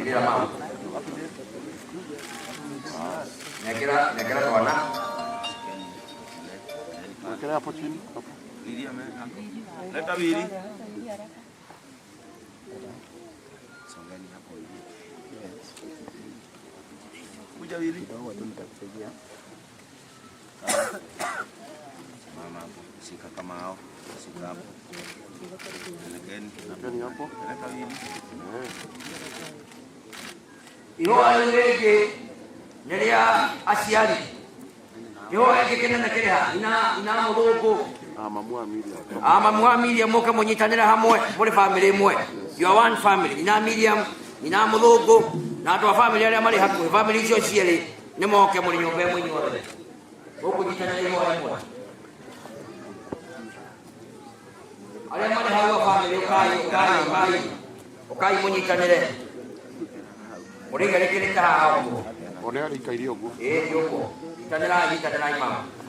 Nyitĩrĩra mama. Nengera nengera twana. Wekelea hapo chini. Hapo. Leta wili. Kuja wili. Mama hapo, shika kama hao, shika hapo. Pelekeni. Pelekeni hapo. Peleka wili. Ihũa rĩu rĩngĩ nĩ rĩa aciari. Kĩhũa gĩkĩ kĩnene kĩrĩ ha? Ina ina mũthũngũ. Ah, mamu wa Miriam. Ah, mamu wa Miriam mũke mũnyitanĩre hamwe mũrĩ family ĩmwe. You are one family. Ina Miriam, ina mũthũngũ na andũ a family arĩa marĩ hakuhĩ. Family icio cierĩ nĩ moke mũrĩ nyũmba ĩmwe inyuothe. Mũkũnyitanĩra ihũa rĩmwe. Arĩa marĩ hau a family ũkai ũkai ũkai. Ũkai mũnyitanĩre. Mũrĩiga rĩkĩrĩte haha ũguo. One arĩikaire ũguo. Ĩĩ ti ũguo. Nyitanĩrai nyitanĩrai mama.